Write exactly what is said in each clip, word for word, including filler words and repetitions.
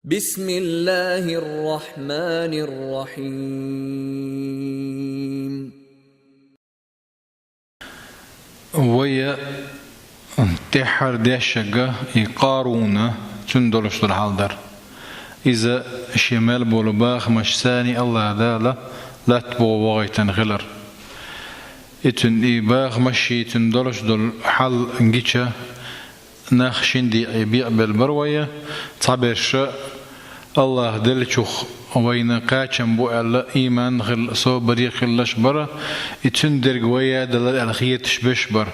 بسم الله الرحمن الرحيم. Вай тӀеххьара дешага и Къарун, цуьнан долуш долу хьал дара. Иза шен мел болу бахамаш царний Аллаха Дала латта богӀу вогӀийтина хилар. И цуьнан и бахамаш, и цуьнан долуш долу хьал гича, нах шина декъе бекъабелла бара вай, цхьаберша Аллаха деллачух вайна кхачам бу аьлла, ийман хилла, собаре хиллаш бара, и цуьнан дерг вай а далар аьлла хеташ берш бара.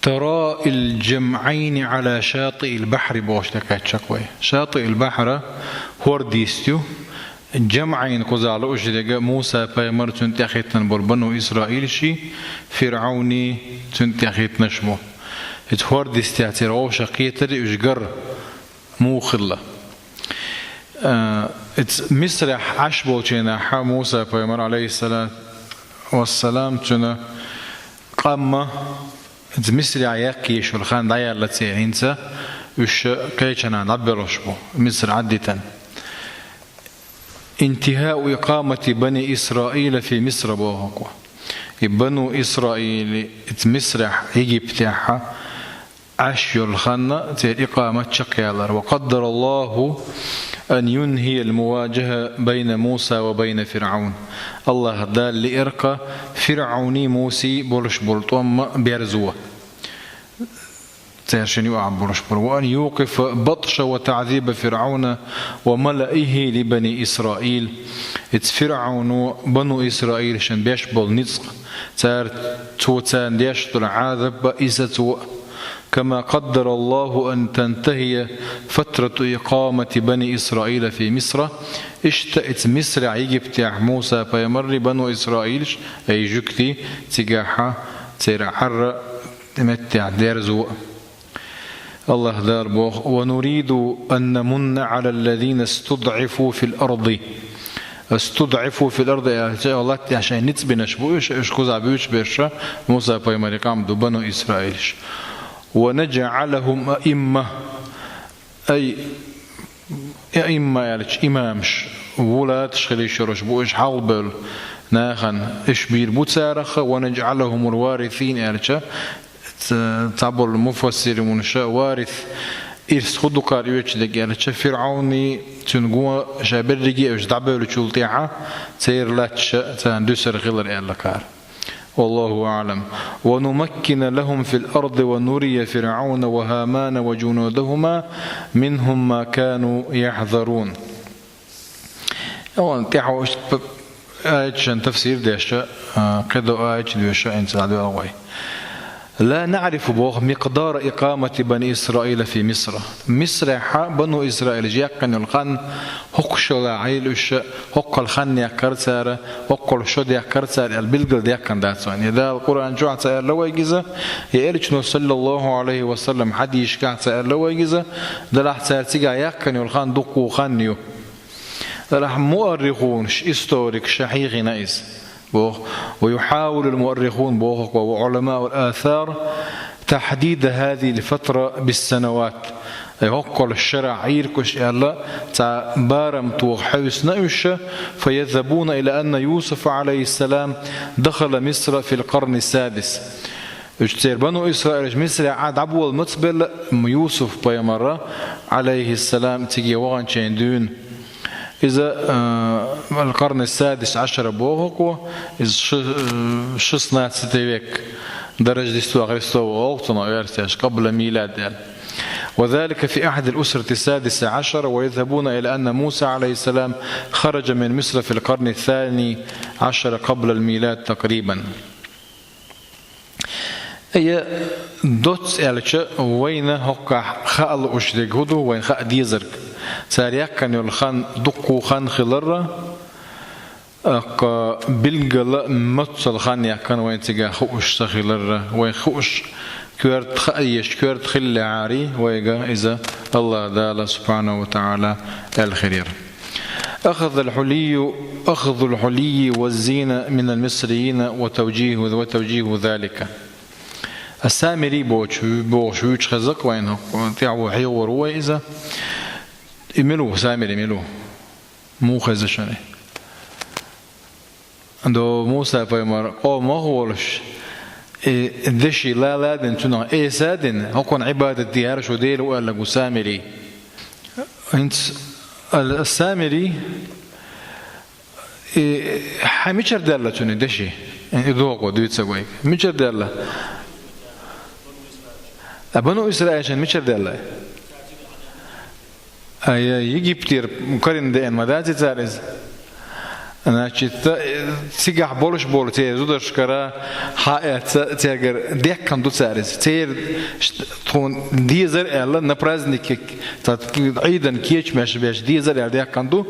ترى الجمعين على شاطئ البحر бохуш тӀекхаьчча вай. ШатӀиъил-бахьр хӀорда йист ю. ЖамӀайн кхузахь лууш дерг Муса-пайхамар, цуьнан тӀехӀиттина болу бану Исраилаш, ФирӀавни цуьнан тӀехӀиттинарш бу. Иза хӀорда йистехь церан вовшах кхетар, уьш гар муха хилла. А, иза Мисрехь Ӏаш болчу хенахь Муса-пайхамар, алейхиссалату вассалам, цуьнан къам иза Мисрехь яккхийчул хан дӀаяьлла церан, хӀинца уьш кхечанхьа дӀабоьлхуш бу, Миср Ӏаддитина. انتهاء إقامة بني إسرائيل في مصر боху-кх. И бану Исраил иза Мисрехь, Египтехь Ӏаш йолу хан церан икъамат чекхъялар. وقدر الله أن ينهي المواجهة بين موسى وبين فرعون. Аллаха Дала лиира-кх ФирӀавни Мусий болуш болу тӀом берзо. Церан шина юкъахь болуш бара. وأن يوقف بطش وتعذيب فرعون وملئه لبني إسرائيل. Иза ФирӀавно бану Исраилшна беш болу ницкъ, цара, цо царна деш долу Ӏазап а, иза цо а. كما قدر الله أن تنتهي فترة إقامة بني إسرائيل في مصر. Иштта иза Мисрехь, Египтехь Муса-пайхамаррий, бану Исраилаш, ай жуьгтий, цигахь церан Ӏар меттехь дерзо а. Аллаха Дала боху: ونريد أن نمن على الذين استضعفوا في الأرض. استضعفوا في الأرض аьлча, латтехь шайн ницкъ бинарш бу уьш, уьш кхузахь буьйцуш берш Муса-пайхамаран къам ду, бану Исраилаш. ونجعلهم أئمة. Ай, аимма аьлча, имамаш, вулаташ хила йиш йолуш бу уьш, хьалхабевлла нахана уьш бийр бу царах, ونجعلهم الوارثين аьлча, ц-, цхьаболу муфассирунаш варис, ирс хӀун ду-кх оьцу дерг аьлча, ФирӀавни, цуьнан гон, ша берриге а уьш дӀабевллачул тӀаьхьа церан латташ царна дуьсур хилар аьлла-кх. والله أعلم. ونمكن لهم في الأرض ونري فرعون وهامان وجنودهما منهم ما كانوا يحذرون. Вайн тӀаьхьа уьш п-, аяташан тафсир деш, а, кхидолу аяташ доьшуш хӀинца дӀадоьлху вай. لا نعرف боху مقدار إقامة بني إسرائيل في مصر. Мисрехь бану Исраилаш яьккхина йолу хан хӀокху шала Ӏийла уьш, хӀокхул хан яьккхира цара, хӀокхул шо даьккхира цара аьлла билгал даьккхина дац вайн. Я Дала Къуръан чохь ца аьлла вайга иза, я Элчано, саллаллаху Ӏалайхи ва саллам, хьадисашкахь ца аьлла вайга иза, делахь цара цигахь яьккхина йолу хан дуккха а хан ю. Делахь муаррихунаш, историкаша хьийхина иза. Боху, ويحاول المؤرخون боху-кх, وعلماء الآثار تحديد هذه الفترة بالسنوات. Ай, хӀокхул шарахь Ӏийракуш аьлла, цхьа барам тоха хьаьвсина уьш, فيذهبون إلى أن يوسف عليه السلام دخل مصر في القرن السادس. Уьш церан бану Исраилаш Мисрехь Ӏа дӀабола маца белла, Юсуф-пайхамар, Ӏалайхиссалам, цига ваханчийн дуьйна. Иза, а, القرن السادس عشر боху-кх, иза ш-, а, шестнадцатый век, до Рождества Христова олу цунах версеш, قبل الميلاد аьлла. وذلك في عهد الأسرة السادسة عشر، ويذهبون إلى أن موسى عليه السلام خرج من مصر في القرن الثاني عشر قبل الميلاد تقريبا. Ай, доцца аьлча, вайна хӀокхахь хаа лууш дерг хӀун ду, вайна хаа дезарг? Цара яьккхина йолу хан дуккха а хан хиларра, аккха билггала маццал хан яьккхина вайна цигахь хууш ца хиларра, вайна хууш коьрта хаа езаш, коьрта хиллехьарий, вайга иза Аллаха Дала, субхьанаху ва таӀала, аьлла хир яра. أخذ الحلي، أخذ الحلي والزينة من المصريين وتوجيه، وتوجيه ذلك. Ас-Самири бохуш, бохуш вуьйцуш хеза-кх вайна, тӀаьхьо хьехор ву вай иза. И мила ву, Самири мила ву? Муха хеза шуна? До Муса пайхамар къомах волуш, и деши лаладина, цунах эсадина, хӀокхунна Ӏибадат дехьара шу Дела ву аьлларг ву Самири. ХӀинца ал-, Самири, и, хьан мичара даьлла цуьнан деши? И дохко дуьйцу вайга. Мичара даьлла? А Бану Исраилшан мичара даьлла? Ай, Египтера карина деана ма дац цара иза. Значит, цигахь болуш болу церан зударшкара хьаэца цергара дехкан ду цара иза. Церан ш-, тхуна дезар аьлла, на празднике, цхьа Ӏийдан кечамаш беш дезар аьлла дехкан ду.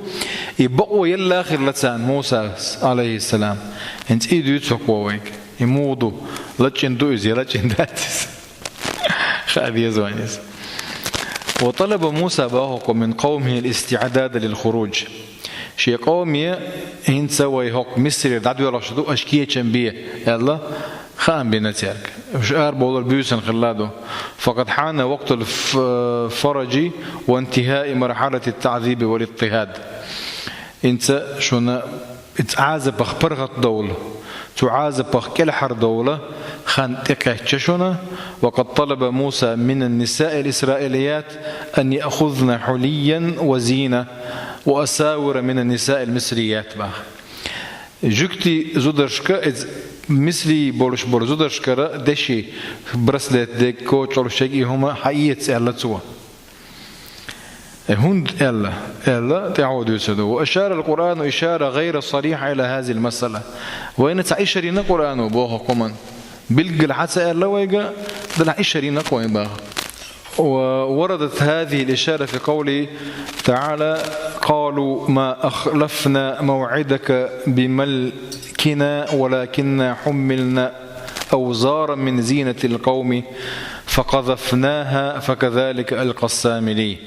И бакъо елла хилла царна Мусас, алейхиссалам. ХӀинца и дуьйцу хӀокхо вайга. И муха ду? Лачкъийна ду иза, я лачкъийна дац иза? Хаа деза вайн иза. وطلب موسى, боху хӀокхо, من قومه الاستعداد للخروج. Шен къоме, хӀинца вай хӀокху Мисрера дӀадоьлхуш ду, аша кечам бе, аьлла, хаам бина цаьрга. Уьш арабовлар буьйсанна хилла ду. فقد حان وقت الف-, الفرج وانتهاء مرحلة التعذيب والاضطهاد. ХӀинца шуна иза Ӏазапах паргӀатдовла, цу Ӏазапах кӀелхьардовла хан тӀекхаьчча шуна. وقد طلب موسى من النساء الإسرائيليات أن يأخذن حليا وزينة وأساور من النساء المصريات, боху. Жуьгтийн зударшка, иза мисри болуш болу зударшкара деши, браслет дерг, кочалш дерг, и хӀума хьаэца аьлла цо. Э, хӀунда аьлла, аьлла, тӀаьхьо дуьйцур ду. وأشار القرآن إشارة غير صريحة إلى هذه المسألة. Вайна цхьа ишара йина Къуръано, боху хӀокхуьнан. Билггала хьа ца аьлла вайга, делахь ишара йина-кх вайна, боху. ووردت هذه الإشارة في قوله تعالى: قالوا ما أخلفنا موعدك بملكنا ولكنا حملنا أوزارا من زينة القوم فقذفناها فكذلك ألقى السامري.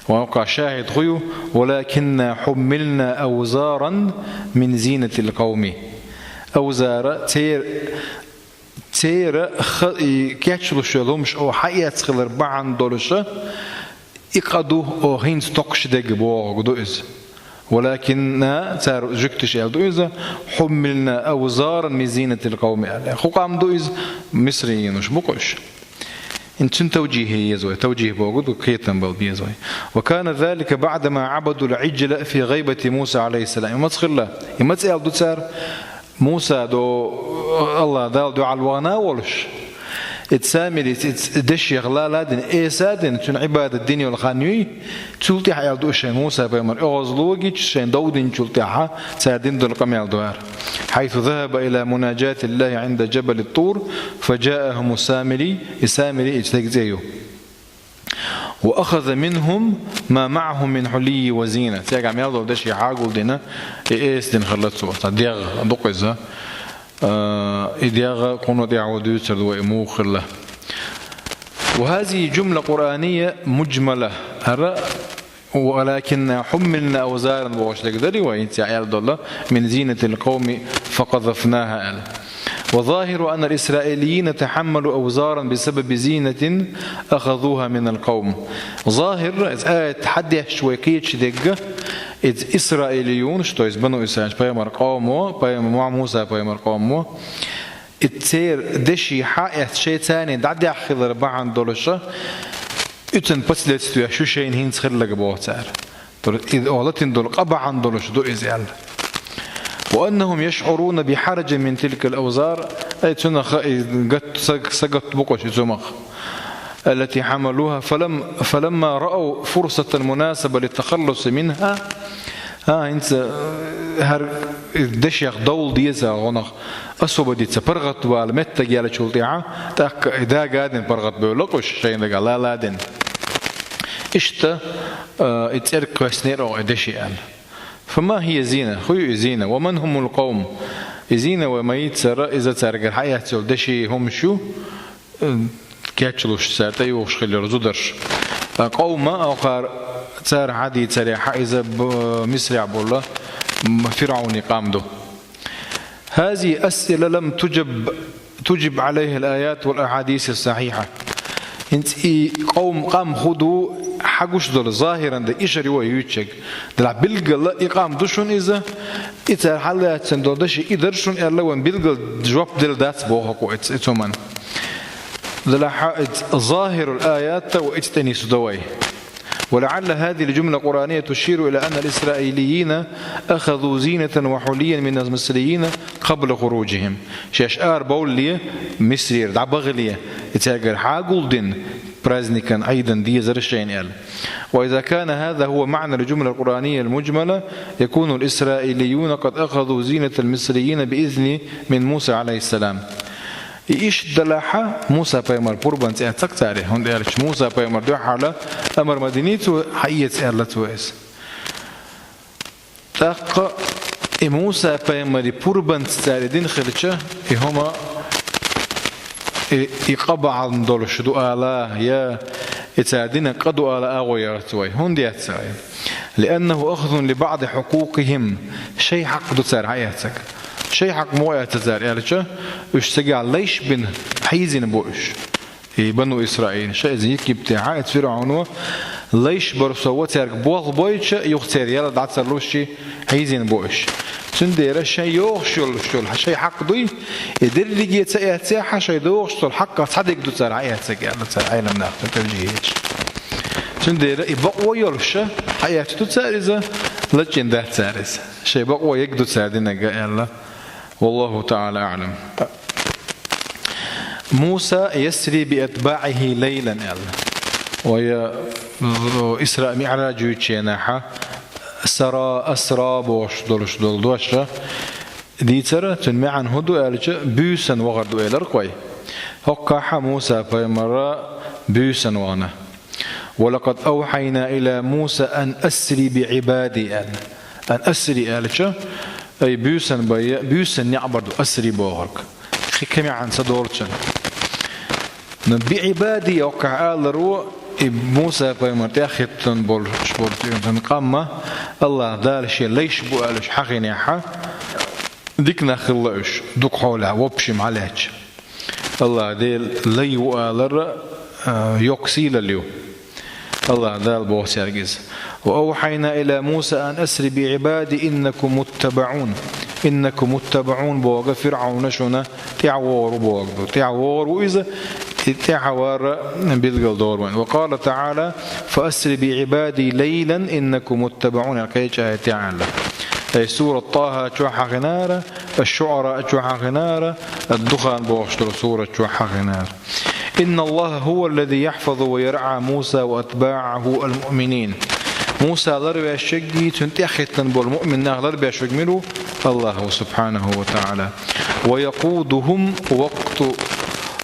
Вайн хӀокхуьнан шахӀид хӀун ю: ولكنا حملنا أوزارا من زينة القوم. Авзара, цер-, церан ха-, и кечлуш йолу хӀумаш оха хьаэца хилар бахьана долуша, и къа ду оха хӀинца токхуш дерг, бохург ду иза. ولكنا, цара, жуьгташа аьлла ду иза, حملنا أوزارا من زينة القوم аьлла. ХӀун къам ду иза? Мисрийнаш бу-кх уьш. ХӀинца цуьнан тавжихь е еза вай, тавжихь бохург ду, кхетам бала беза вай. وكان ذلك بعدما عبدوا العجل في غيبة موسى عليه السلام. И маца хилла? И маца аьлла ду цара? Муса до, Аллах Далла дуьхьал вахана а волуш, и Самири, и дешех лала а дина, эса а дина, цуьнан Ӏибадат дина йолу хан юй, цул тӀаьхьа аьлла ду шайн Муса пайхамар оьгӀазло гича, шайн дов динчул тӀаьхьа цара дина долу къамел ду хӀара. حيث ذهب إلى مناجاة الله عند جبل الطور فجاءهم السامري, и Самири и стеган цӀе ю. وأخذ منهم ما معهم من حلي وزينة. Цаьргахь мел долу деши хьагулдина, и эса дина хилла цо. Цхьа дегӀ ду-кх иза. А, и дегӀ кхунна тӀехь ву дуьйцур ду вай муха хилла. وهذه جملة قرآنية مجملة. ХӀара ولكنا حملنا أوزارا бохуш дерг дарий вай, хӀинца аьлла долу, من زينة القوم فقذفناها аьлла. وظاهر أن الإسرائيليين تحملوا أوزارا بسبب زينة أخذوها من القوم. Захир, иза аят хьадеш вай кхеташ дерг, иза исраилиюнаш, то есть Бану Исраил, пайхамар къомо, пайхамар Муса пайхамар къомо, и церан деши хьаэцна шайн царна дӀадаьхна хилар бахьана долуша, оцун последствиеш ю шайна хӀинца хилларг, боху цара. Тур-, и оха латийна долу къа бахьана долуш ду иза аьлла. وأنهم يشعرون بحرج من تلك الأوزار, ай, цунах и гатта, са-, сагатта бу-кх уьш и цунах. التي حملوها فلم-, فلما رأوا فرصة مناسبة للتخلص منها. А, хӀинца, э, хӀара дешех довла деза гӀонах освободиться, паргӀатвала меттиг яьллачул тӀаьхьа, тӀаккха и дага а дина паргӀатбевлла-кх уьш, шайна дагахь лала а дина. Иштта, а, и цӀерга кхоьссинера оха и деши аьлла. فما هي زينة؟ ХӀун ю и зина? ومن هم القوم؟ И зина вай ма йийцара, иза цаьргара хьаэцна йолу деши хӀумаш ю, э, кечлуш, цара тӀеюхуш хилла йолу зударш. Ткъа къовма, оха цара хьадийцарехь, иза б-, Мисрехь болу, м, ФирӀавни къам ду. هذه أسئلة لم تجب، تجب عليها الآيات والأحاديث الصحيحة. ХӀинца и къовм, къам хӀун ду, хьагуш долу захиран де ишар ю вай юьйцург. Делахь билггала и къам ду шуна иза, и цара хьалаьцна долу даши и дара шуна аьлла, вайн билггала жоп делла дац боху хӀокхо и ц-, и цуман. Делахь иза захирул аят ва и ц-, тӀе нисдо вай. ولعل هذه الجملة القرآنية تشير إلى أن الإسرائيليين أخذوا زينة وحليا من المصريين قبل خروجهم. Шаьш ара бовлале, Мисрера дӀабахале, и цаьргара хьагулдина праздникан, Ӏийдан дезара шайна аьлла. وإذا كان هذا هو معنى الجملة القرآنية المجملة، يكون الإسرائيليون قد أخذوا زينة المصريين بإذن من موسى عليه السلام. И иштта далахьа, Муса пайхамар пурбанца эцнаг цара, хӀунда аьлча Муса пайхамар дуьхьала амар ма динийца, хьаэца аьлла цо иза. ТӀаккха и Муса пайхамари пурбанца цара дина хилча, и хӀума, и, и къа бахьана долуш ду ала, я и цара дина къа ду ала агӀо яц вай. ХӀунда яц вай? لأنه أخذ لبعض حقوقهم. Шай хьакъ ду цара хьаэцнаг. Шай хьакъ муха эцна цара аьлча, уьш цигахь лайш бина хьийзина бу уьш. И Бану Исраил, ша иза Египтехь, эцу ФирӀауно лайш бар со ва цаьрга болх бойча, юха церан ял дӀа ца луш, хьийзина бу уьш. Цундела шайн йогӀуш йолуш йолу шайн хьакъ дуй, и дерриге ца эццехь, шайн догӀуш долу хьакъах цхьадерг ду цара хьаэцнаг аьлла цара Ӏеламнаха тӀе тевжий хеташ. Цундела и бакъо йолуш хьаэцна ду цара иза, лачкъийна дац цара иза. Шайн бакъо ерг ду цара динарг аьлла. والله تعالى أعلم. موسى يسري بأتباعه ليلا аьлла. Вай Исраъ МиӀраж юьйцучу хенахьа сара, асра бохуш долуш долу дош дийцара, цуьнан маьӀна хӀун ду аьлча, буьйсанна вахар ду элира-кх вай. ХӀоккхахьа Муса пайхамар буьйсанна вахана. ولقد أوحينا إلى موسى أن أسر بعبادي аьлла. أن أسر аьлча, ай буьйсанна бай, буьйсанна некъ бар ду асри бохург. Кхин кхин маьӀна ца долу цуьнан. Но بعبادي хӀоккхахь аларо, и Муса пайхамар тӀехӀиттина болуш болу цуьнан къам ма, АллахӀ Дала шен лайш бу аьлча хьахийнехьа, дика нах хилла уьш, дукха хьолехь, в общем, хьалаьцча. АллахӀ Дела лай ву алар, а, йоккха сийлалла ю. АллахӀ Дала боху цаьрга иза. وأوحينا إلى موسى أن أسر بعبادي إنكم متبعون. إنكم متبعون бохург ФирӀавна шуна тӀаьхьавогӀур ву бохург ду. ТӀаьхьавогӀур ву иза, и тӀаьхьавар билгалдора вайн. وقال تعالى: فأسر بعبادي ليلا إنكم متبعون. Кхечу аятехь аьлла. Ай сурат ТӀаха чохь хьахийнера, аш-ШуӀара чохь хьахийнера, ад-Духан бохуш долу сурат чохь хьахийнера. إن الله هو الذي يحفظ ويرعى موسى وأتباعه المؤمنين. Муса ларвеш верг, цуьнан тӀехӀиттина болу муъмин нах ларбеш верг мила ву? АллахӀ ву, سبحانه وتعالى. ويقودهم وقت،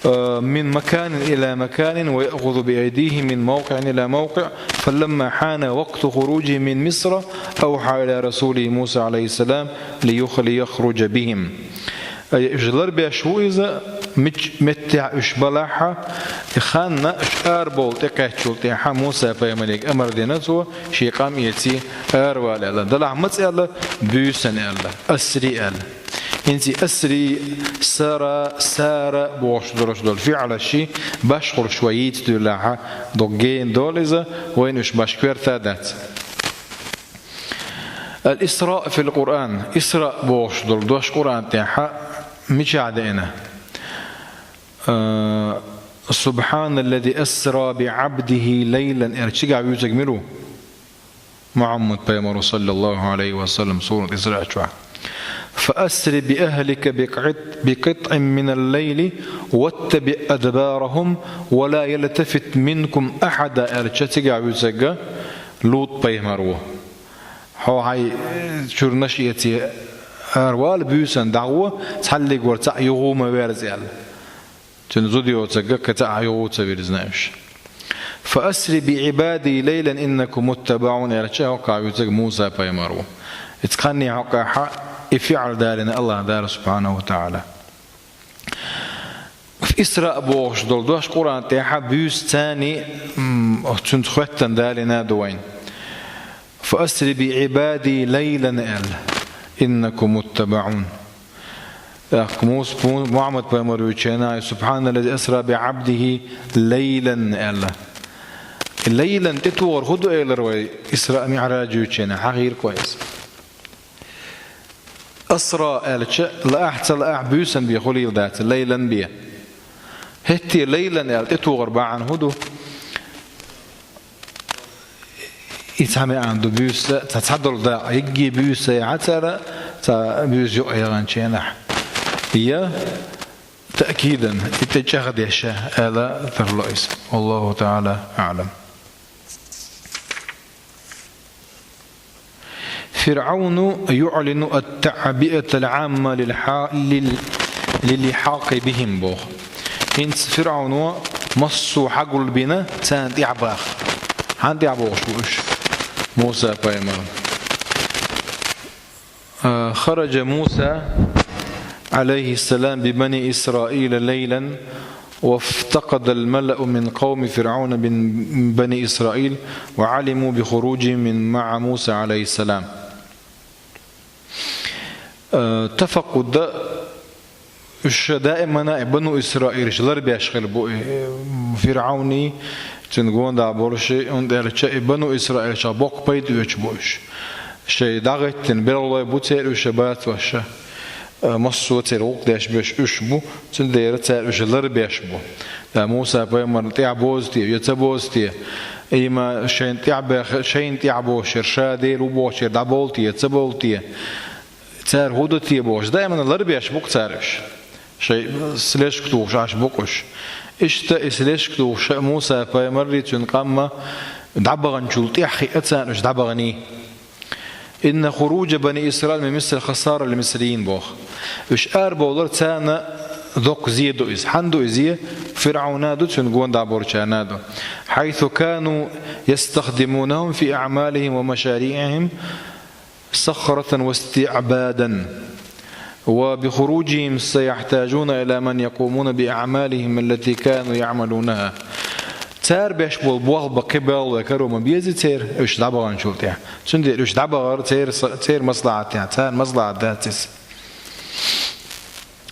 آه، من مكان إلى مكان، ويأخذ بأيديهم من موقع إلى موقع، فلما حان وقت خروجهم من مصر، أوحى إلى رسوله موسى عليه السلام ليخ-، ليخرج بهم. Ай, уьш ларбеш ву иза, мича меттехь уьш балахьа, и ханна уьш арабовла тӀекхаьччул тӀаьхьа Муса пайхамарига амар дина цо, шен къам эций аравала аьлла. Далахь маца аьлла? Буьйсанна аьлла, асри аьлла. ХӀинца и асри, сара, сара бохуш долуш долу фиӀлаш ши башхаллаш вай йийца дуьллахьа, доггена долу иза, вайна уьш башха коьрта дац. الإسراء في القرآن. Исраъ бохуш долу дош Къуръан тӀехь мичахь деана? А, سبحان الذي أسرى بعبده ليلا аьлла цигахь вуьйцург мила ву? Мухьаммад пайхамар ву, صلى الله عليه وسلم, сурат Исраъ чохь. فأسر بأهلك بقط-، بقطع من الليل واتبع أدبارهم ولا يلتفت منكم أحد аьлча цигахь вуьйцург Лут пайхамар ву. Хьо хьайн чуьрнаш эций аравала, буьйсанна дӀагӀо, цхьаллиг вара цхьаъ юха ма верза аьлла. Цуьнан зуда йоцург кхин цхьаъ юха ца вирзина уьш. فأسر بعبادي ليلا إنكم متبعون аьлча, хӀоккхахь вуьйцург Муса пайхамар ву. Иза кханне хӀоккхахьа и фиӀл далийна АллахӀ Дала, سبحانه وتعالى. Исраъ бохуш долу дош Къуръан тӀехь буьйсанна, м, цуьнца хӀоьттина далийна ду вайна. فأسر بعبادي ليلا аьлла, إنكم متبعون. ТӀаккха Мус-, Му-, Мухьаммад пайхамар вуьйчу хенахь, سبحان الذي أسرى بعبده ليلا аьлла. Лайлан тӀетохар хӀун ду элира вай Исраъ МиӀраж йолчу хенахь, хьахийра вайна иза. Асра аьлча, лаахь, ца лаахь, буьйсан бен хуьлийла дац, лайлан бен. ХӀетте лайлан аьлла тӀетохар бахьана хӀун ду? И цхьа маьӀна ду, буьйса, цхьа, цхьадолу дакъа, йигге буьйса яхьа цара, цхьа буьйса юкъа яханчу хенахь. Я таъкидан, и тӀе чӀагӀдеш аьлла тарло иза. Валлаху таӀала аӀлам. فرعون يعلن التعبئة العامة للح-، لل-، للحاق بهم боху. ХӀинца ФирӀавно массо а хьагулбина царна тӀаьхьа баха. Хьанна тӀаьхьа бохуш бу уьш? Муса пайхамар. خرج موسى عليه السلام ببني إسرائيل ليلا، وافتقد الملأ من قوم فرعون من بني إسرائيل، وعلموا بخروجهم من مع موسى عليه السلام. Э, тафаккъуд дан, уьш даимана и бану Исраилаш ларбеш хилла бу и, э, ФирӀавний, цуьнан гондахь болуш, хӀунда аьлча и бану Исраилчех боккха пайда оьцуш бу уьш. Шайн дӀагӀеттина белхалой бу церан уьш бацош, э, массо а церан гӀуллакх деш берш уьш бу, цундела цара уьш ларбеш бу. Ткъа Муса пайхамарна тӀаьхьа бозу те, я ца бозу те? Имма шайна тӀаьхьа бех-, шайна тӀаьхьа бохучеран ша Дела ву бохучеран дӀабовлу те, ца бовлу те? Цара хӀун дан те бохуш, даимана ларбеш бу-кх цара уьш. Шайн слежка тухуш Ӏаш бу-кх уьш. Иштта и слежка тухуш Муса пайхамаррий, цуьнан къам а дӀабаханчул тӀаьхьа хиъна царна уьш дӀабаханий. إن خروج بني إسرائيل من مصر خسارة للمصريين боху. Уьш арабовлар царна доккха зе ду иза. Хьанна ду и зе? ФирӀавна ду, цуьнан гондахь болчарна ду. حيث كانوا يستخدمونهم في أعمالهم ومشاريعهم سخرة واستعبادا، وبخروجهم سيحتاجون إلى من يقومون بأعمالهم التي كانوا يعملونها. Цара беш болу болх бан кхин белхалой каро ма беза церан, уьш дӀабаханчул тӀаьхьа. Цундела уьш дӀабахар церан са-, церан маслахьат тӀехь, царна маслахьат дац иза.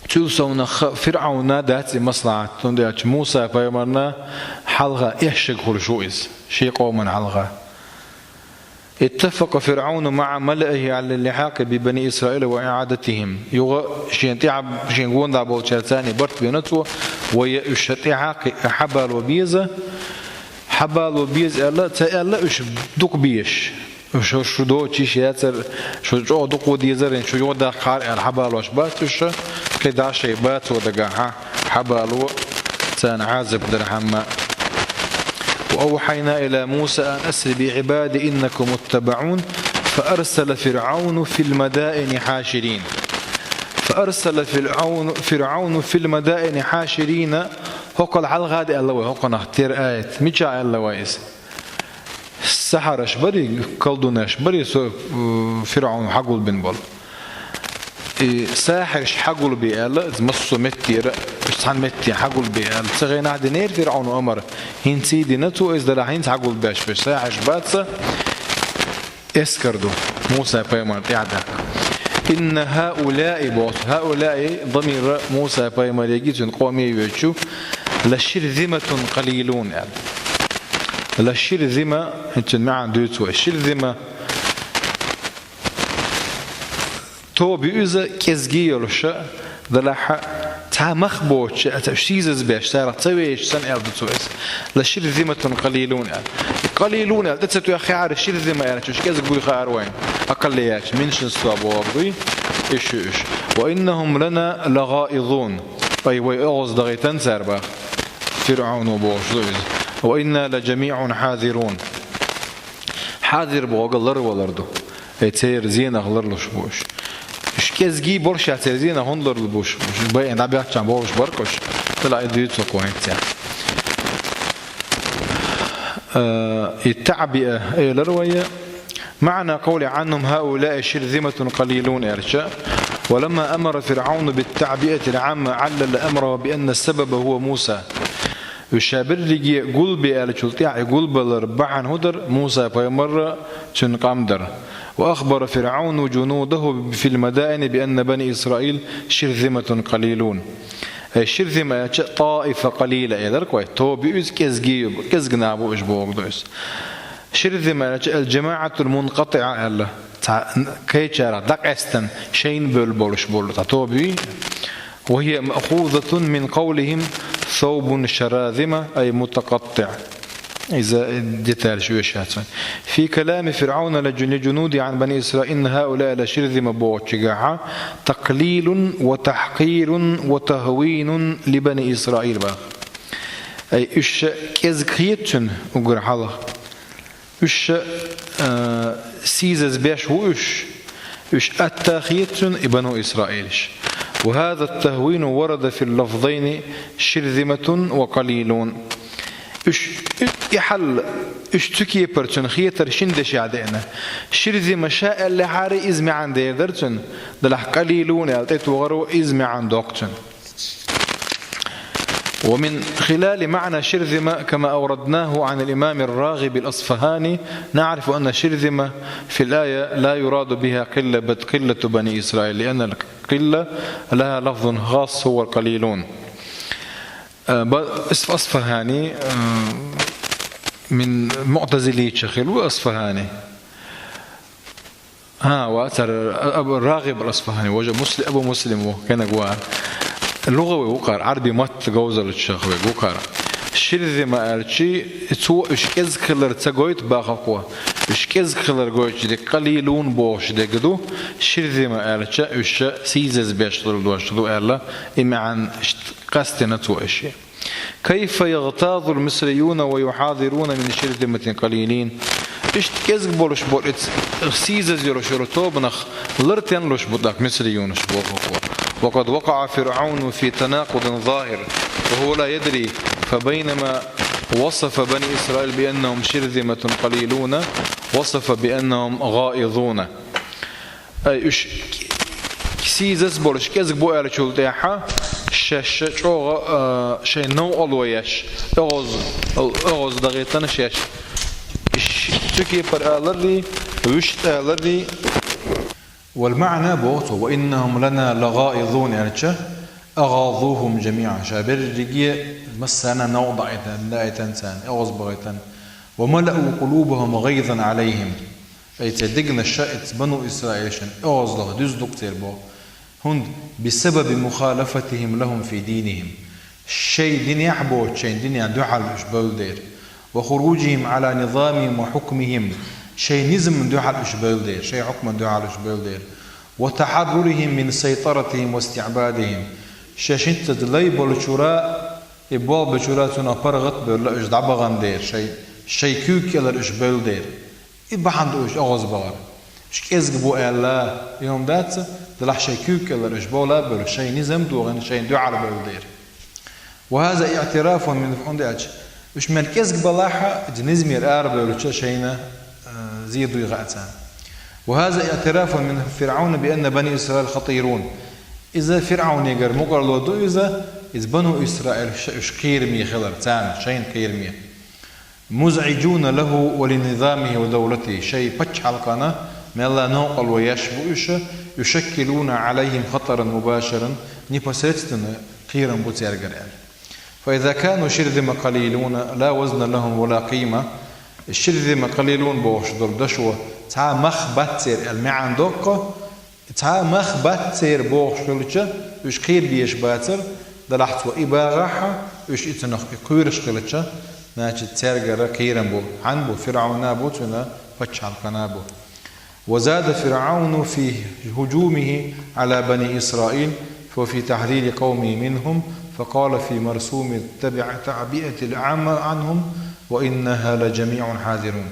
Цул совнаха ФирӀавна дац и маслахьат, цундела Муса пайхамарна хьалха эшшаг хуьлуш ву иза, шен къоман хьалха. اتفق فرعون مع ملئه على اللحاق ببني إسرائيل وإعادتهم. Юха шен тӀаьхьа, шен гондахь болчаьрца царна барт бина цо, вай уьш тӀаьхьа кхи-, хьабало беза, хьабало беза аьлла, ца аьлла уьш дукха безаш. Уьш шу доцуш яцара, шу чӀогӀа дукха дезара, шу юхадаккхахьара аьлла хьабалош бац уьш, кхидӀа шайн бацо дагахь хьабало царна Ӏазап дархьама. وأوحينا إلى موسى أن أسر بعبادي إنكم متبعون، فأرسل فرعون في المدائن حاشرين. فأرسل فرعون، فرعون في المدائن حاشرين. ХӀокхул хьалха а аьлла вай, хӀокхунах тера аят. Мичахь аьлла вай иза? Сахьараш барий, колдунаш барий со, э, ФирӀавн хьагулбина болу. И сахьараш хьагулбе аьлла, иза массо а меттера, уьш цхьана метте хьагулбе аьлла. Цу хенахь динера ФирӀавна амар, хӀинций дина цо иза, делахь хӀинца хьагулбеш берш сахьараш бац, эскар ду Муса пайхамар тӀаьхьа даккха. إن هؤلاء боху, هؤلاء дамир Муса пайхамареги цуьнан къоме йоьдучу, لشرذمة قليلون аьлла. لشرذمة, хӀинцун маьӀна дуьйцу вай. Ширзима тоба ю иза, кӀезги йолуша, делахь цхьа мах боцуша, цхьа шийзаза беш, царах ца вешаш санна аьлла ду цо иза. لشرذمة قليلون аьлла. Къалилун аьлла, тӀе ца тоьххехьара ширзима аьлла, уьш кӀезиг буй хаьара вайна. Акхалле яьлча, меньшинство бохург дуй, уьш ю уьш. وإنهم لنا لغائظون. Ай, вай оьгӀаз дахийтан цара баха. ФирӀавно бохуш ду иза. وإنا لجميع حاذرون. Хьазир бохург ларвалар ду. Ай, церан зенах ларлуш бу уьш. Уьш кӀезгий борша церан зенах хӀунда ларлуш бу уьш? Уьш байина дӀабаьхча бохуш бара-кх уьш. Тала и дуьйцу кху хӀинца. Э, и таъбиа элира вай. معنى قوله عنهم هؤلاء شرذمة قليلون аьлча, ولما أمر فرعون بالتعبئة العامة علل أمره بأن السبب هو موسى. Уьш ша берриге гулбе аьллачул тӀаьхьа и гулбалар бахьана хӀун дара? Муса пайхамар а, цуьнан къам дара. وأخبر فرعون جنوده في المدائن بأن بني إسرائيل شرذمة قليلون. Э, ширзима аьлча, таифа къалила элар кой, тоба ю из, кӀезига ю, кӀезига нах бу уж бохург ду из. Ширзима аьлча, аль-джама'атуль-мункъати'а аьлла. Цхьа н-, кхечарах дӀакъаьстина, шайна бевлла болуш болу цхьа тоба юй. وهي مأخوذة من قولهم ثوب شراذمة، أي متقطع. Иза детальш оьшуш яц вайн. في كلام فرعون لج-، لجنوده عن بني إسرائيل إن هؤلاء لشرذمة бохучигахьа تقليل وتحقير وتهوين لبني إسرائيل боху. Ай, уьш кӀезиг хета цуьнан уггар хьалха. Уьш, а, сийсаз беш ву уьш. Уьш атта хета цуьнан и бану Исраилаш. وهذا التهوين ورد في اللفظين شرذمة وقليلون. Уьш, и хьал, уьш цу кепара цуьнан хетар шина дешехь деана. Ширзима ша аьллехьара иза маьӀна дер дара цуьнан, делахь къалилун аьлла тӀетухур ву, иза маьӀна доккху цуьнан. ومن خلال معنى شرذمة كما أوردناه عن الإمام الراغب الأصفهاني نعرف أن شرذمة في الآية لا يراد بها قلة، بل قلة بني إسرائيل، لأن القلة لها لفظ خاص هو القليلون. Э, ба-, Ис-, Асфахани, э, мин муътазилийча хилла ву Асфахани. ХӀа, вацара, а, Абу РагӀиб ал-Асфахани, важа Мусли-, Абу Муслим ву, кхинаг ву. ЛугӀави ву кхара, Ӏарби матта говзаллачу чохь вега ву кхара. Ширзима аьлчи, цо уьш кӀезиг хилар ца гойту бахалкхо. Уьш кӀезиг хилар гойтуш дерг къалилун бохуш дерг ду, ширзима аьлча, уьш сийсаз беш хилар дош ду аьлла, и маьӀна ишт-, къастина цо иши. كيف يغتاظ المصريون ويحاذرون من شرذمة قليلين؟ Иштта кӀезиг болуш болу, иц-, сийсаз йолуш йолу тобанах лартен луш бу тӀаккха мисриюнаш бохург ву. وقد وقع فرعون في تناقض ظاهر وهو لا يدري، فبينما وصف بني إسرائيل بأنهم شرذمة قليلون، وصف بأنهم غائظون. Ай, уьш сийсаз болуш кӀезиг бу аьллачул тӀаьхьа, шаьш чӀогӀа, а, шайн новкъарло еш, оьгӀаз, оьгӀаз дагӀийтина шаьш. Иш цу кепара аларий, вуьшта аларий. والمعنى боху цо, وإنهم لنا لغائظون аьлча, أغاظوهم جميعا, ша берриге массарна новкъа даийтан, даийтан царна, оьгӀаз бахийтан. وملأوا قلوبهم غيظا عليهم. Ай, церан дегнаш ша, эцца бану Исраилшна оьгӀазло дуьзна ду-кх церан боху. ХӀунда, بسبب مخالفتهم لهم في دينهم. Шайн динехь боцу, шайн динехь дуьхьал уьш бевлла дера. وخروجهم على نظامهم وحكمهم. Шайн низамна дуьхьал уьш бевлла дера, шайн хьукмана дуьхьал уьш бевлла дера. وتحررهم من سيطرتهم واستعبادهم. Шаьш хӀинцца лай болчуьра, и болх бечуьра цунах паргӀат а бевлла, уьш дӀабахана дера, шайн, шайн куьйга кӀелара уьш бевлла дера. И бахьана ду уьш оьгӀаз бахар. Уьш кӀезиг бу аьлла, и хӀума дац, делахь шайн куьйга кӀелара уьш бовла а бевлла, шайн низам а дохийна, шайна дуьхьал бевлла дера. وهذا اعتراف من, хӀунда аьлча, уьш мел кӀезиг балахь, иза низамера арабевлча шайна, э, зен дуй хаьа царна. وهذا اعتراف من فرعون بأن بني إسرائيل خطيرون. Иза ФирӀавнегара мукъарло ду иза, иза бану Исраил ша уьш кхераме хилар, царна шайна кхераме. مزعجون له ولنظامه ودولته. Шайн пачхьалкхана мелла новкъарло еш бу уьш, يشكلون عليهم خطرا مباشرا, непосредственно кхерам бу цаьргара аьлла. فإذا كانوا شرذمة قليلون لا وزن لهم ولا قيمة. Ширзима къалилун бохуш долу дашо цхьа мах бац церан аьлла маьӀна доккху, цхьа мах бац церан бохуш хилча, уьш кхера безаш бацара, делахь цо и багӀахьа, уьш и цунах и кхоьруш хилча, значит, цаьргара кхерам бу. Хьан бу? ФирӀавна бу, цуьнан пачхьалкхана бу. وزاد فرعون في هجومه على بني إسرائيل وفي تحذير قومه منهم، فقال في مرسوم التبع-، التعبئة العامة عنهم: وإنها لجميع حاذرون.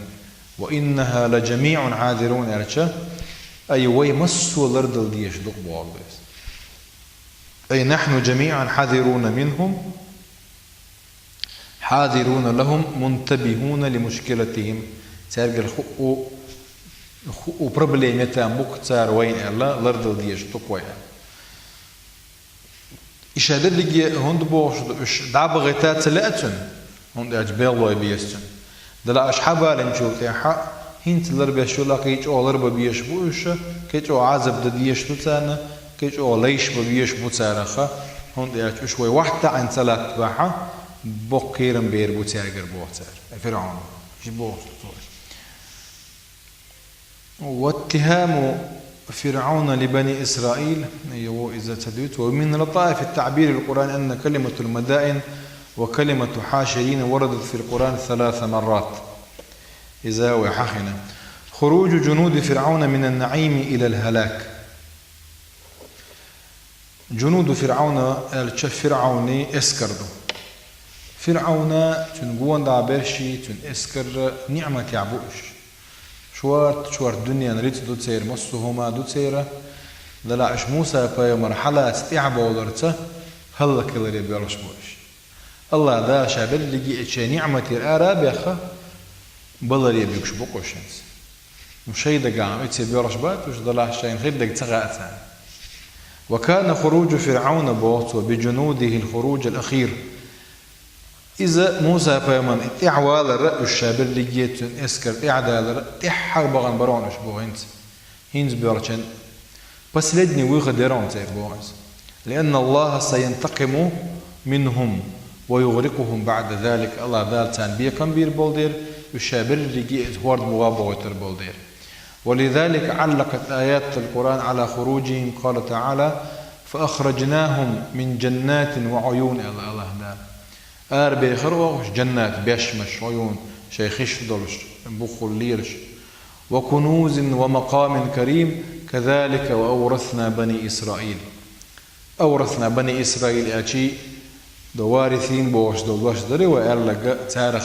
وإنها لجميع حاذرون аьлча, ай, вай массо а лардала дезаш ду-кх бохург ду иза. أي نحن جميعا حذرون منهم، حاذرون لهم، منتبهون لمشكلتهم. Цаьргара хуу, хуу проблема я там бу-кх цара вайна аьлла, лардала дезаш ду-кх вай аьлла. И ша дерриге хӀунда бохуш ду, уьш дӀабахийта ца лаьа цуьнан, хӀунда аьлча белхалой беза цуьнан. Делахь уьш хьабалинчул тӀаьхьа, хӀинца ларбеш йолахь, кхин чӀогӀа ларбан безаш бу уьш, кхин чӀогӀа Ӏазап дан дезаш ду царна, кхин чӀогӀа лайш бан везаш бу царах, ХӀунда аьлча уьш вай вахьта Ӏин ца латтабахьа, боккха кхерам бер бу цаьргара боху цара. Э, ФирӀаун. Уьш боху цо. واتهام فرعون لبني إسرائيل، يو إذا تدويت، ومن لطائف التعبير القرآن أن كلمة المدائن وكلمة حاشرين وردت في القرآن ثلاث مرات. إذا وحخنا. خروج جنود فرعون من النعيم إلى الهلاك. Джунуду ФирӀауна аьлча ФирӀауни эскар ду. ФирӀауна, цуьнан гонаха берши, цуьнан эскар ниӀматехь бу уьш. Шорта, шорта дуьненан рицкъ ду церан, массо а хӀума ду церан, делахь уьш Муса-пайхамар хьалаца тӀаьхьабовларца хӀаллакьхиларе боьлхуш бу уьш. АллахӀ Дала Ша берриге а шен ниӀматера ара а бехха, баларе буьгуш бу-кх уьш хӀинца. Ну, шайн дагахь оццул боьлхуш бац уьш, делахь шайна хир дерг ца хаьа царна. وكان خروج فرعون, боху цо, بجنوده الخروج الأخير. Иза Муса-пайхамарна тӀаьхьавалар, уьш ша берриге а цуьнан эскар тӀаьхьадалар, тӀаьххьара бахана бара хьуна уьш боху хӀинца. ХӀинца боьлхучун последний выход яра хьуна церан боху иза. لأن الله سينتقم منهم ويغرقهم بعد ذلك. АллахӀ Дала царна бекхам бийр болу дера, уьш ша берриге а иза хӀорда муха а бохуьйтур болу дера. ولذلك علقت آيات القرآن على خروجهم، قال تعالى: فأخرجناهم من جنات وعيون, аьлла АллахӀ Дала. Арабехира оха уьш жаннат бешмаш, Ӏуюн, шайн хиш долуш, буххула лелаш. وكنوز ومقام كريم، كذلك وأورثنا بني إسرائيل. أورثنا بني إسرائيل аьлча, до варисин бохуш долу дош дара вай аьлларг, царах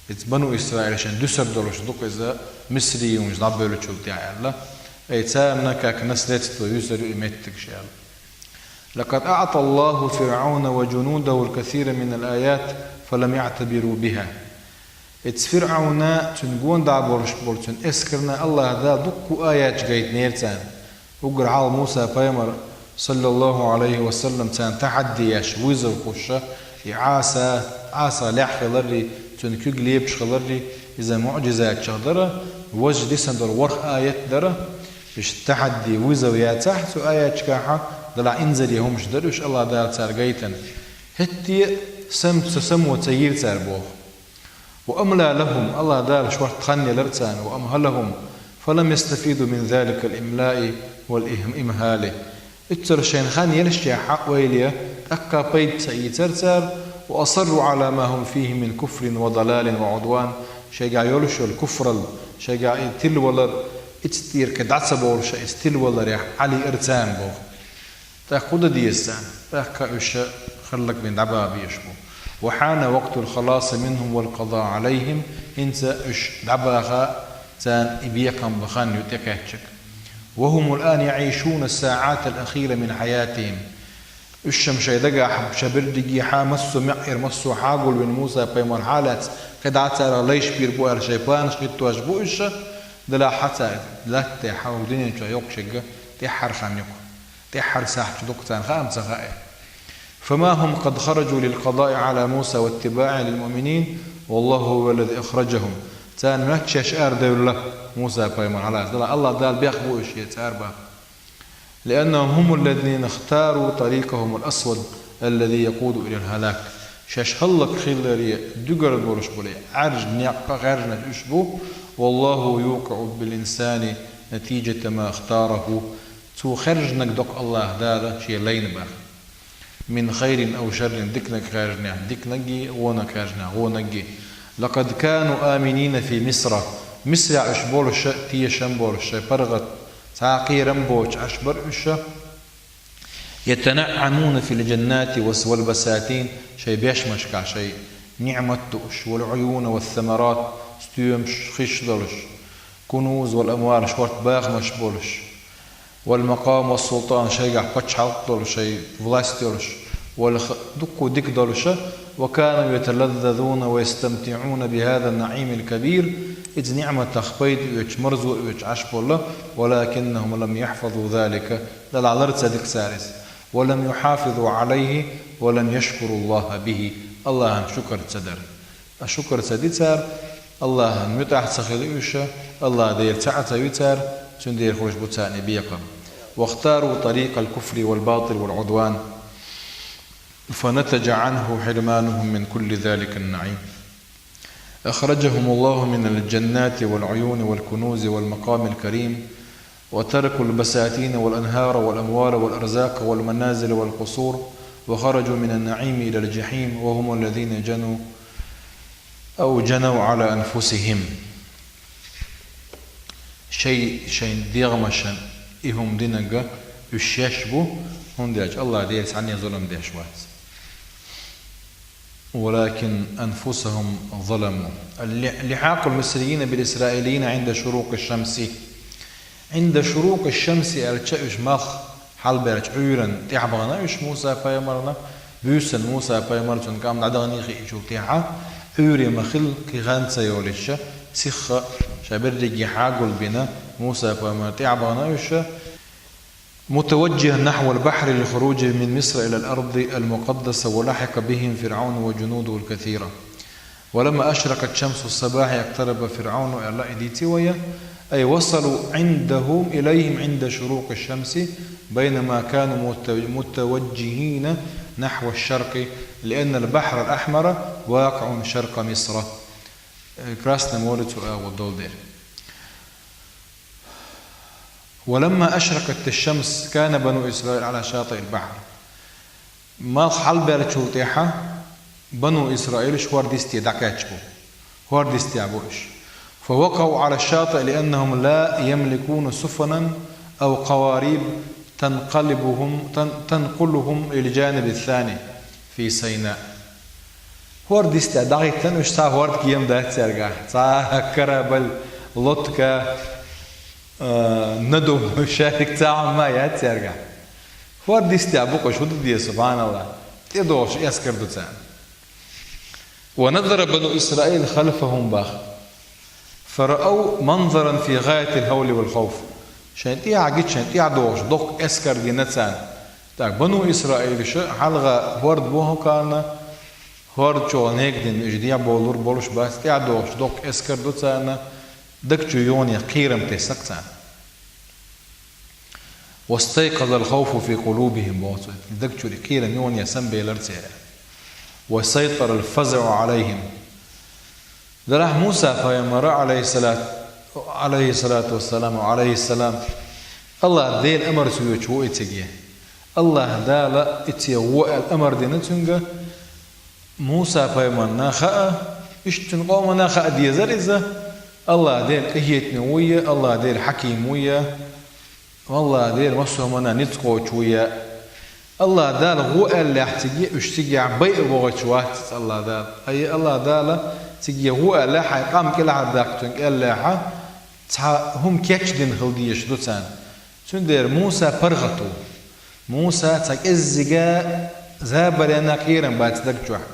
иза Бану Исраил шайн дуьсур долуш ду-кх иза, мисриюнаш дӀабевллачул тӀаьхьа аьлла. Ай царна как наследство юьсур ю и меттигаш аьлла. لقد أعطى الله فرعون وجنوده الكثير من الآيات فلم يعتبروا بها. Иза ФирӀавна, цуьнан гонаха болуш болу цуьнан эскарна АллахӀ Дала дуккха а аяташ гайтинера царна. Уггар хьалха Муса-пайхамар, саллаллахӀу Ӏалайхи ва саллам, царна тахьадди еш, вызов хуьлуш, и Ӏаса, Ӏаса лехь хиларрий, цуьнан куьг лепаш хиларрий, иза муӀжизатчех дара, важа дисина долу ворхӀ аят дара. Иштта тахьадди, вызов яцахь цу аяташкахь, делахь инзаре хӀумаш дара уьш, АллахӀ Дала царна гайтина. ХӀетте а сам-, ца само ца йира цара боху. وأملى لهم, АллахӀ Дала шортта хан елира царна, وأمهلهم، فلم يستفيدوا من ذلك الإملاء والإمهال. Иццара шайна хан еллачохь а ойла е, тӀаккха пайда ца ийцира цара, وأصروا على ما هم فيه من كفر وضلال وعدوان, шайгахь йолуш йолу куфралла, шайгахь и тилавалар, иццера кхин дӀа ца бовлуш, иза тилаваларехь Ӏалиира царна боху. ТӀаккха хӀун дан деза царна? ТӀаккха уьш хӀаллакбина дӀабаха безаш бу. وحان وقت الخلاص منهم والقضاء عليهم, хӀинца уьш дӀабаха царна и бекхам бан хан ю тӀекхаьчнарг. وهم الآن يعيشون الساعات الأخيرة من حياتهم. Уьш-м шайн дагахь ша берригехьа массо а маьӀӀера, массо а хьагулвина Муса-пайхамар хьалаьцна, кхидӀа царах лайш бийр бу аьлла шайн планаш хӀиттош бу уьш, делахь хьан цара латта хьан дуьнен чохь йоккхуш ерг тӀаьххьара хан ю-кх. ТӀаьххьара сахьташ ду-кх царна хаа-м ца хаьа. فما هم قد خرجوا للقضاء على موسى واتباعه للمؤمنين، والله هو الذي أخرجهم. Царна моьтту шаьш арадевлла Муса-пайхамар хьалаца. Делахь АллахӀ Дала бехк бу уьш шеца арабаха. لأنهم هم الذين اختاروا طريقهم الأسود الذي يقود إلى الهلاك. Шаьш хӀаллакьхиларе дуьгур болуш болу Ӏаьржа некъ хаьржинарш уьш бу. والله يوقع بالإنسان نتيجة ما اختاره. Цо хаьржинарг до-кх АллахӀ Дала шен лайна баха. من خير أو شر, диканиг хаьржинехь диканиг, вониг хаьржинехь вониг. لقد كانوا آمنين في مصر. Мисрехь уьш болуш а, тешам болуш а, паргӀат, цхьа кхерам боцуш Ӏаш бара уьш а. يتنعمون في الجنات والبساتين, шайн бешмашкахь шайн ниӀмат дууш, والعيون والثمرات, стоьмаш, хиш долуш, كنوز والأموال, шорта бахамаш болуш, والمقام والسلطان, шайгахь пачхьалкх долуш, шайн власть йолуш, والخ-, дуккха дика долуш а, وكانوا يتلذذون ويستمتعون بهذا النعيم الكبير, иза ниӀматах пайда оьцуш, марзо оьцуш Ӏаш болла, ولكنهم لم يحفظوا ذلك, делахь лар ца дира цара иза, ولم يحافظوا عليه ولم يشكروا الله به, АллахӀан шукар ца дара. Ткъа шукар ца дира цара, АллахӀан муьтӀахь ца хилира уьш, АллахӀ Дела цхьаъ ца вира цара, цундела хуьлуш бу царна и бекхам. واختاروا طريق الكفر والباطل والعدوان. فنتج عنه حرمانهم من كل ذلك النعيم. أخرجهم الله من الجنات والعيون والكنوز والمقام الكريم، وتركوا البساتين والأنهار والأموال والأرزاق والمنازل والقصور، وخرجوا من النعيم إلى الجحيم، وهم الذين جنوا أو جنوا على أنفسهم. Шоай, шоай дегӀамашта и хӀума динарг уж шоаш ба, хӀунда аьлча АллахӀ Дала цхьанне зулам деш вац. ولكن أنفسهم ظلموا. لحاق المصريين بالإسرائيليين عند شروق الشمس. عند شروق الشمس аьлча, уж малх хьалбаьлча Ӏуйранна тӀехьабахана уж Муса пайхамарна, буьйсанна Муса пайхамар цун кӀам дӀадахане хиъчул тӀехьа, Ӏуйре ма хилла кхы хан ца йолийча, сиха шоай берриге хьагулбина Муса пайхамар тӀехьабахана уж, متوجها نحو البحر للخروج من مصر إلى الأرض المقدسة، ولحق بهم فرعون وجنوده الكثيرة. ولما أشرقت شمس الصباح اقترب فرعون, аьлла, и дийци вай, أي وصلوا عندهم، إليهم عند شروق الشمس، بينما كانوا مت-، متوجهين نحو الشرق، لأن البحر الأحمر واقع شرق مصر. Красное море цу агӀо долу дера. ولما أشرقت الشمس كان بنو إسرائيل على شاطئ البحر. Малх хьалбаьллачул тӀехьа Бану Исраилаш хӀорда йисте дӀакхаьчна бу. ХӀорда йистехь бу уьш. فوقعوا على الشاطئ لأنهم لا يملكون سفنا أو قوارب تنقلبهم، تن-، تنقلهم للجانب الثاني في سيناء. ХӀорда йистехь дӀахӀиттина уьш, цхьа хӀорда кема дац цаьргахь, цхьа корабль, лодка, а, надувной шарик, цхьа хӀума яц цаьргахь. ХӀорда йистехь бу-кх уьш, хӀун дан деза, субхьаналлахӀ. ТӀедогӀуш эскар ду царна. ونظر بنو إسرائيل خلفهم, боху. فرأوا منظرا في غاية الهول والخوف. Шайн тӀехьа гича, шайн тӀехьа догӀуш доккха эскар гина царна. ТӀаккха Бану Исраилаша хьалха хӀорда бу хӀокхарна, хӀорда чӀогӀа нега дина, уьш дехьа бовлур болуш бац, тӀехьа догӀуш доккха эскар ду царна, даг чу юхане кхерам тесна-кх царна. واستيقظ الخوف في قلوبهم, боху цо. Даг чуьра кхерам юхане самабелира церан. وسيطر الفزع عليهم. Делахь Муса пайхамара, عليه الصلاة، عليه الصلاة والسلام، عليه السلام, АллахӀ Делан амарца воьдуш ву и цига. АллахӀ Дала и цига гӀо аьлла амар дина цуьнга. Муса пайхамарна хаа, иштта цуьнан къомана хаа дезара иза, АллахӀ Дела къинхетаме ву я, АллахӀ Дела хьаким ву я, АллахӀ Дела массо а хӀуманна ницкъ кхочуш ву я. АллахӀ Дала гӀо аьллехь цига, уьш цигахь байа вогӀуьйтуш вац иза АллахӀ Дала. Ай, АллахӀ Дала цига гӀо аьллехь, хьайн къам кӀелхьардаккха цуьнга аьллехьа, цхьа хӀума кечдина хила дезаш ду царна. Цундела Муса паргӀат ву. Муса цхьа кӀеззига забаренна кхерам бац даг чохь.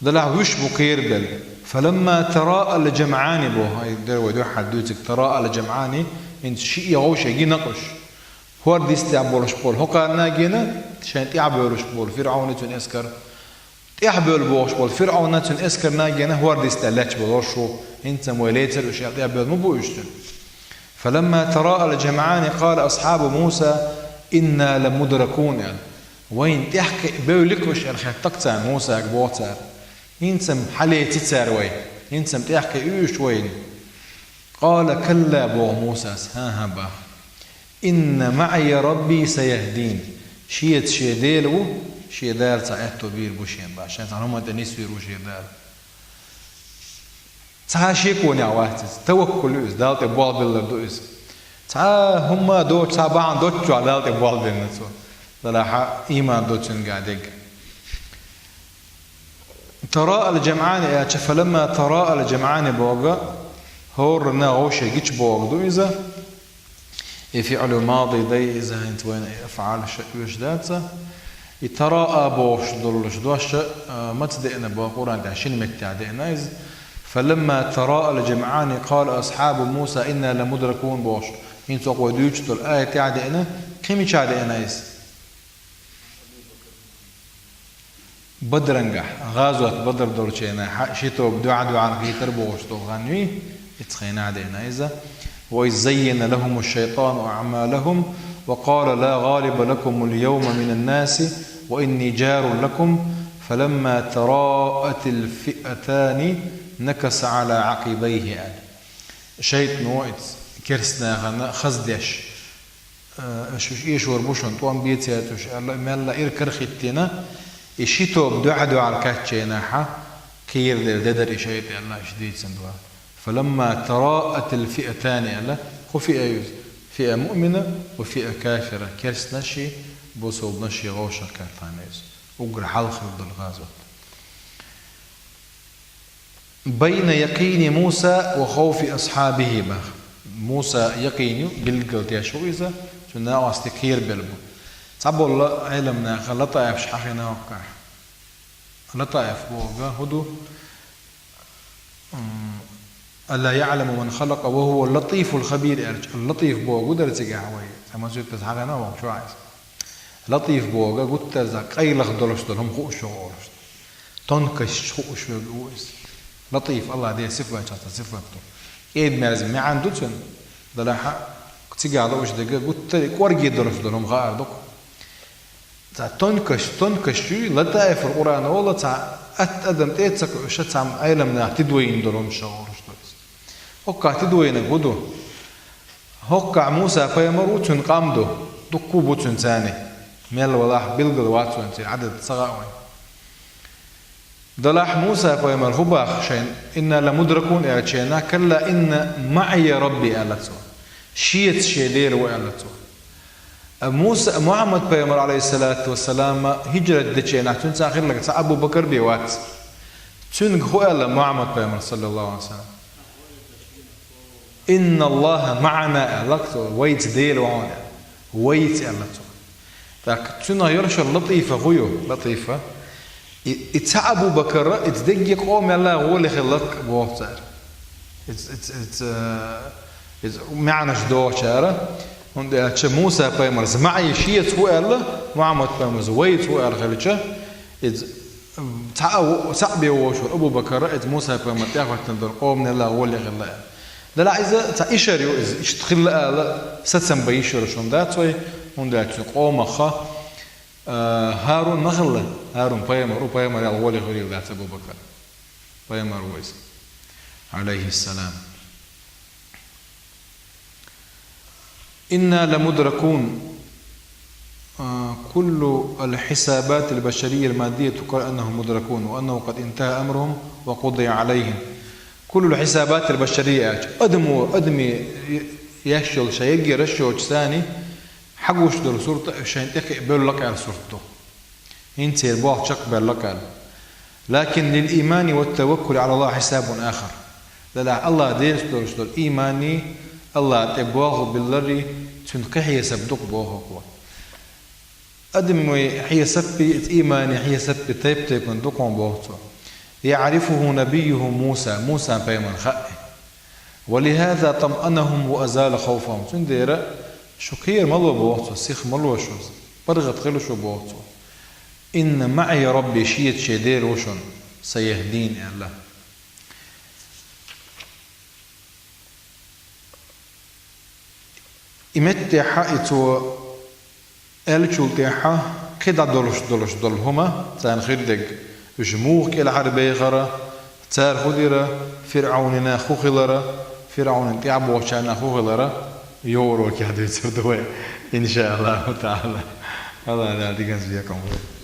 Делахь вуьш бу кхерабелла. فلما تراءى الجمعان, боху, ай, дера вай дуьххьара дуьйцург, تراءى الجمعان, хӀинца шиъ я вовшех гина-кх уьш. ХӀорда йистехь болуш болу хӀокхарна а гина, шайн тӀехьа бевллаш болу ФирӀавни цуьнан эскар. ТӀехьа бевлла бохуш болу ФирӀавна цуьнан эскарна а гина, хӀорда йистехь лаьтташ болуш ву. ХӀинца-м вай лецира уьш аьлла, тӀехьа бевлла ма бу уьш цуьнан. فلما تراءى الجمعان قال أصحاب موسى إنا لمدركون, аьлла. Вайна тӀехь кхиа бевлла-кх уьш аьлла хаьттира-кх царна Мусага, боху цара. ХӀинца-м хьалеци цара вай. ХӀинца-м тӀехь кхиа уьш вайна. قال كلا, боху Мусас. ХӀан-хӀа, боху. إن معي ربي سيهدين. Шеца шен Дела ву, шен Дала цхьа аьтто бийр бу шена, боху. Шен цхьана хӀуманна тӀе нисвийр ву шен Дала. Цхьа шеконехь вац иза, таваккул ю иза, Далла тӀе болх биллар ду иза. Цхьа хӀумма а доцуш, цхьа бахьана доцучохь Далла тӀе болх биллина цо. Делахь а ийман ду цуьнгахь дерг. تراءى الجمعان аьлча, فلما تراءى الجمعان боху, хӀоранна вовшех гича бохург ду иза. И фиӀлу мади дай иза, хӀинца вайна и афӀал ша оьшуш дац. И тараъа бохуш долуш дош, а, маца деана боху, Къуръан тӀехь шина меттехь деана иза. فلما تراءى الجمعان قال أصحاب موسى إنا لمدركون бохуш. ХӀинца оха вай дуьйцуш долу аятехь деана, кхин мичахь деана иза? Бадрангахь, гӀазот Бадр долчу хенахь, хьа-, ши тоба дуьхьа-дуьхьал хийтар бохуш долу хан юй, оцу хенахь деана иза. وإذ زين لهم الشيطان أعمالهم وقال لا غالب لكم اليوم من الناس وإني جار لكم فلما تراءت الفئتان نكص على عقبيه, аьлла. ШайтӀано, оцу керстанашна хаза деш, э, уьш, уьш эшор бу шуна, тӀом беца яц уьш аьлла, мелла а ира карахӀиттина, и ши тоба дуьхьал-дуьхьал кхаьчча, кхераделла дедара и шайтӀа аьлла, уьш дийцина дуьхьал. فلما تراءت الفئتان аьлла, кхо фиа ю иза, фиа муъмина ва фиа кафира, керстанаши бусалбанаши гӀовшах кхаьчча иза. Уггар хьалха хилла долу гӀазот. بين يقين موسى وخوف أصحابه боху. Муса якъин ю, билггал теш ву иза, цуьнан накъостий кхерабелла бу. Цхьаболу Ӏеламнаха латаифаш хьахийна хӀоккхахь. Латаиф бохург хӀун ду? М, ألا يعلم من خلق وهو اللطيف الخبير аьлча, латиф бохург хӀун дара цигахь вай? Цхьа масуьйттаза хьахийна вахча ваьӀаза. Латиф бохург гуттар а къайлаха долуш долу хӀума хууш верг олуш. Тонкосташ хууш верг ву иза. Латиф АллахӀ Делан сифатех цхьа сифат ду. КӀеда-мерза маьӀна ду цуьнан, делахь а цигахь лууш дерг гуттар а кӀорге долуш долу хӀума хаар ду-кх. Цхьа тонкость, тонкость ю, латаиф Къуръан олу, цхьа атта адам тӀе а ца кхуьуш, цхьа Ӏеламнаха тидвайна долу хӀумнаш олуш ду иза. ХӀоккхахь тидвайнарг хӀун ду? ХӀоккхахь Муса пайхамар ву, цуьнан къам ду, дуккха а бу цуьнан царна. Мел валахь, билггал вац вайна церан Ӏадад, ца хаьа вайна. Делахь Муса пайхамар хӀун боху шайна, إنا لمدركون аьллачу хенахь, كلا إن معي ربي аьлла цо. Шеца шен Дела ву аьлла цо. А Муса, Мухьаммад пайхамар, Ӏалайхиссалату вассалам, хӀиджрат дечу хенахь цуьнца хилларг цхьа Абу Бакр бен вац. Цуьнга хӀун аьлла Мухьаммад пайхамар, саллаллаху Ӏалайхи ва саллам? إن الله معنا аьлла цо, вайца Дела ву хьуна аьлла. Вайца аьлла цо. Так, цуьнан йолуш йолу латифа хӀун ю? Латифа. И, и цхьа Абу Бакр, иза дерриге къомелла гӀоле хилларг боху цара. Иза, иза, иза, э, иза маьӀнаш дохучара. ХӀунда аьлча Муса пайхамарца معي шеца ву аьлла, Мухьаммад пайхамарца вайца ву аьлла хилча, иза цхьаъ а, цхьаъ бен волуш вара Абу Бакр, иза Муса пайхамар тӀехӀоьттина долу къомелла гӀоле хилла аьлла. Делахь иза цхьа ишар ю иза, иштта хилла ала сацам бан йиш йолуш хӀума дац вай, хӀунда аьлча цуьнан къомах, а, ХӀарун ма хилла, ХӀарун пайхамар ву, пайхамарел гӀоле хилла дац Абу Бакр. Пайхамар ву иза, Ӏалайхиссалам. إنا لمدركون. آه، كل الحسابات البشرية المادية تقرر أنهم مدركون وأنه قد انتهى أمرهم وقضي عليهم. كل الحسابات البشرية аьлча, адамо, адамийн еш йолу шайн йоьргера йолчу царна хьагуш долу сурт а шайна тӀекхиа бевлла къаьлла сурт ду. ХӀинца церан болх чекхбаьлла къаьлла. لكن للإيمان والتوكل على الله حساب آخر. Делахь АллахӀ Делаца долуш долу ийманний, АллахӀ тӀе болх биларрий, цуьнан кхин хьесап ду-кх боху-кх. Адамийн хьесаппий, ийманийн хьесаппий тайп-тайпана ду-кх боху цо. يعرفه نبيه موسى, Мусан пайхамарна хаьа. ولهذا طمأنهم وأزال خوفهم. Цундела шу кхера ма ло боху цо, сих ма ло шу, паргӀат хила шу боху цо. إن معي ربي, шеца шен Дела ву шуна, سيهدين аьлла. И меттехь а и цо аьллачул тӀаьхьа кхин дӀадолуш долуш долу хӀума, царна хир дерг, уьш муха кӀелхьарбехара, цара хӀун дира, ФирӀавнина хӀун хилара, ФирӀавнина тӀаьхьабохучарна хӀун хилара, йоӀ урокехь дуьйцур ду вай, иншааллаху таӀала. АллахӀ Дала диканца бекхам бойла.